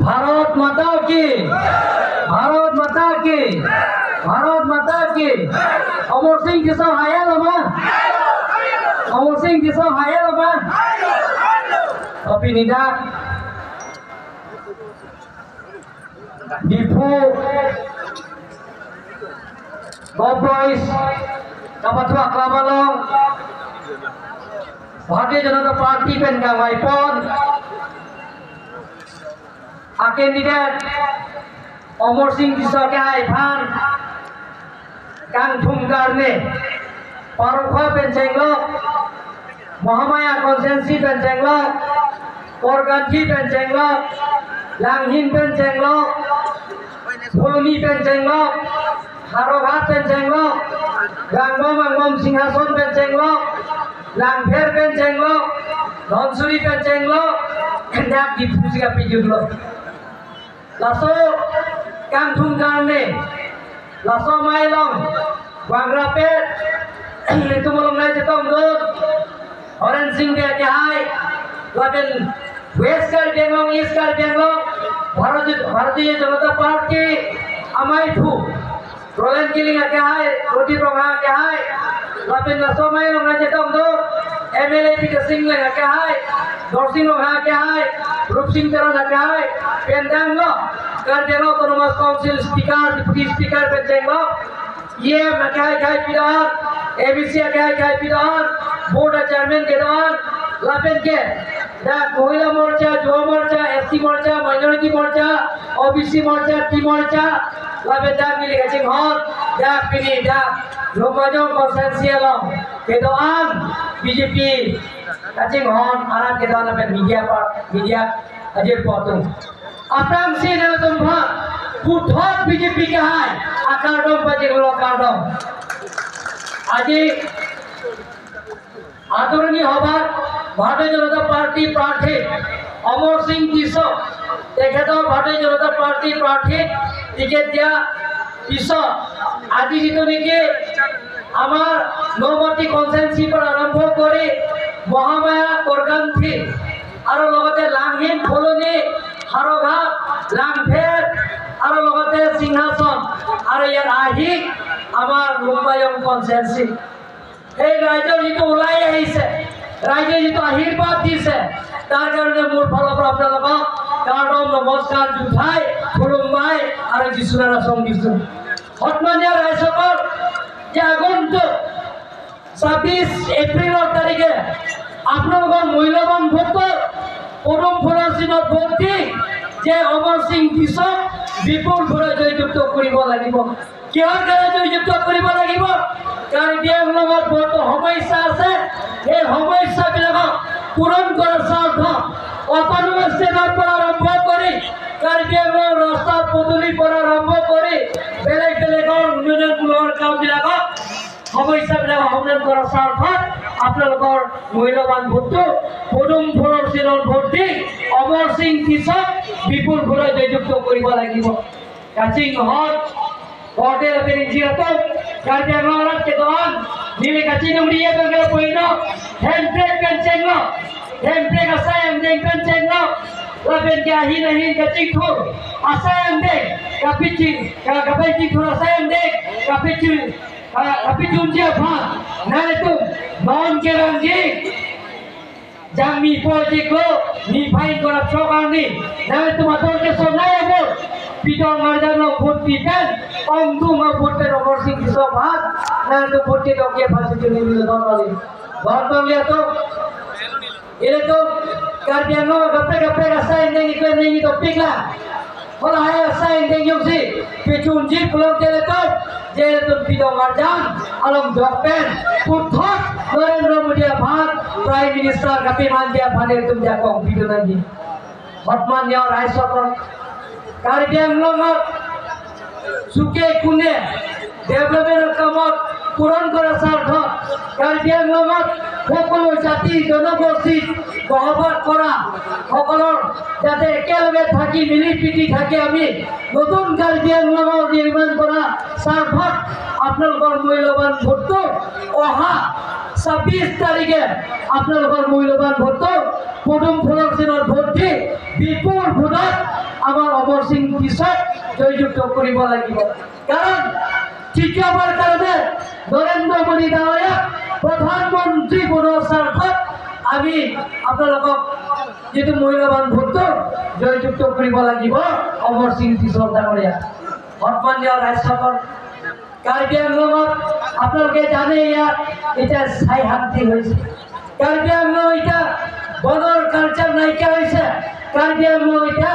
भारत माता की, भारत माता की, भारत माता की। अमर सिंह किसो हाया लमा, अमर सिंह किसो हाया लमा। अपिनिदा Diphu Boys Kapatua Klamalong Bharatiya Janata Party pen Gamaipon a candidate Amar Singh Tisso ke haiphan Kangthum karne Parokha pen Chenglok Mahamaya Consensi pen Chenglok Korganthi pen Chenglok Langhin pen Chenglok Phuloni pen Chenglok Haroghat pen Chenglok Rangbom Angbom Singhason pen Chenglok Langpher pen Chenglok Dhansuri pen Chenglok Dak Diphu Siga Pijuglo Laso Kangthum karne Laso Mailong Wangrapet Tumulong Nai Chetong Dut Oren Singh ke hai Lapen West Karbi Anglong East Karbi Anglong Bharatiya Janata Party Amaithu Roland Killing ke hai Roti Rongha ke hai Lapen Laso Mailong Nai Chetong Dut MLA Peter Singh le ke hai Dorsing Rongha ke hai Rup Singh Teron ke hai Pendang lo Karbi Anglong Autonomous Council Speaker Deputy Speaker pen Chenglok ये मकाई खाई पिदान ABC acai खाई पिदान board chairman के दान लापेन के दा महिला मोर्चा Yuva Morcha SC मोर्चा minority मोर्चा OBC मोर्चा T मोर्चा लापेन दा मिली गचिंग hall दा पिनी दा लोमाजो कॉन्सेंसियल के दान बीजेपी गचिंग हॉल आराम के दान लापेन मीडिया पर मीडिया अजय पतुंग अपराम से न तुम भा पुठत बीजेपी के हाय आकाরডম বাজিগুলো কারডম আজি আদরণীয় হবার ভারতীয় জনতা পার্টি প্রার্থী অমর সিং টিসো তেখেতৰ ভাৰতীয় জনতা পাৰ্টি প্ৰাৰ্থী টিকেট দিয়া পিছত আজি যিটো নেকি আমাৰ নৌমাটি কনচেঞ্চিৰ পৰা আৰম্ভ কৰি মহামায়া কৰগান্থি আৰু লগতে লাংহিন ফুলনি হাৰঘাট লাংফেৰ আৰু লগতে সিংহাসন আৰু ইয়াত আহি আমাৰ লুম্বায়ং কনচেঞ্চি এই ৰাইজৰ যিটো ওলাই আহিছে ৰাইজে যিটো আশীৰ্বাদ দিছে তাৰ কাৰণে মোৰ ফালৰ পৰা আপোনালোকক কাৰডম নমস্কাৰ জুঠাই খুলুম্বাই আৰু যিচুনাৰ আচং দিছোঁ। সন্মানীয় ৰাইজসকল যে আগন্তুক 26 এপ্ৰিলৰ তাৰিখে আপোনালোকৰ মূল্যৱান ভোটত পদুম ফুলৰ চিনত ভোট দি যে অমৰ সিং টিছক বিপুল ভোটত জয়যুক্ত কৰিব লাগিব। কিহৰ কাৰণে জয়যুক্ত কৰিব লাগিব? কাৰ্বি আংলঙত বহুতো সমস্যা আছে, সেই সমস্যাবিলাকক পূৰণ কৰাৰ স্বাৰ্থত অট'নমাছ ষ্টেটৰ পৰা আৰম্ভ কৰি কাৰ্বি আংলঙৰ ৰাস্তা পদূলিৰ পৰা আৰম্ভ কৰি বেলেগ বেলেগৰ উন্নয়নমূলক কামবিলাকক সমস্যাবিলাক সমাধান কৰাৰ স্বাৰ্থত আপোনালোকৰ মূল্যৱান ভোটটো পদুম ফুলৰ চিনত ভোট দি অমৰ সিং টিছক বিপুল ভোটত জয়যুক্ত কৰিব লাগিব। কাচিং হত Hotel Perinjiato, Karbi Anglong ke doan, nili kacing nuri ya bangga poino, handbrake kenceng lo, handbrake asayang deng kenceng lo, laben ke ahin ahin kacing thur, asayang deng, kapici, kapici thur asayang deng, kapici, kapici unjia pha, nale tu, non ke rangji, jang mi project lo, mi fine corruption karni, nale tu mator ke sonai amor, Peter Marjano vote দিতেন অংদুমা ভোটের অমর সিং টিসো ভাত না তো vote কে দকিয়ে ফাঁসি চলে দিল ধনবালি ধনবালি তো এলে তো কার্বি আংলং গপে গপে রাস্তা এনে ইকলে নেই তো পিকলা হলা হায় রাস্তা এনে ইউসি পেছুন জি প্লক দেলে তো যে তো পিটর মারজান আলম জপেন পুথক নরেন্দ্র মোদী ভাত প্রাইম মিনিস্টার কাপি মান দিয়া ভানের তুমি যা কম পিটর নাকি সন্মানীয় ৰাইজসকল কাৰ্বি আংলঙত চুকে কোণে ডেভেলপমেণ্টৰ কামত পূৰণ কৰাৰ স্বাৰ্থত কাৰ্বি আংলঙত সকলো জাতি জনগোষ্ঠীক বসবাস কৰা সকলৰ যাতে একেলগে থাকি মিলি প্ৰীতি থাকি আমি নতুন কাৰ্বি আংলঙৰ নিৰ্মাণ কৰা স্বাৰ্থত আপোনালোকৰ মূল্যৱান ভোটটো অহা 26 তাৰিখে আপোনালোকৰ মূল্যৱান ভোটটো পদুম ফুলৰ চিনত ভোট দি বিপুল ভোটত আমাৰ অমৰ সিং পিছত জয়যুক্ত কৰিব লাগিব। কাৰণ তৃতীয়বাৰ কাৰণে নৰেন্দ্ৰ মোদী ডাঙৰীয়াক প্ৰধানমন্ত্ৰী বনোৱাৰ স্বাৰ্থত আমি আপোনালোকক যিটো মূল্যৱান ভোটটো জয়যুক্ত কৰিব লাগিব অমৰ সিং পিছত ডাঙৰীয়া। সন্মানীয় ৰাজ্যসকল, কাৰ্বি আংলঙত আপোনালোকে জানে ইয়াত এতিয়া স্থায়ী শান্তি হৈছে। কাৰ্বি আংলং এতিয়া বনৰ কালচাৰ নাইকিয়া হৈছে। কাৰ্বি আংলং এতিয়া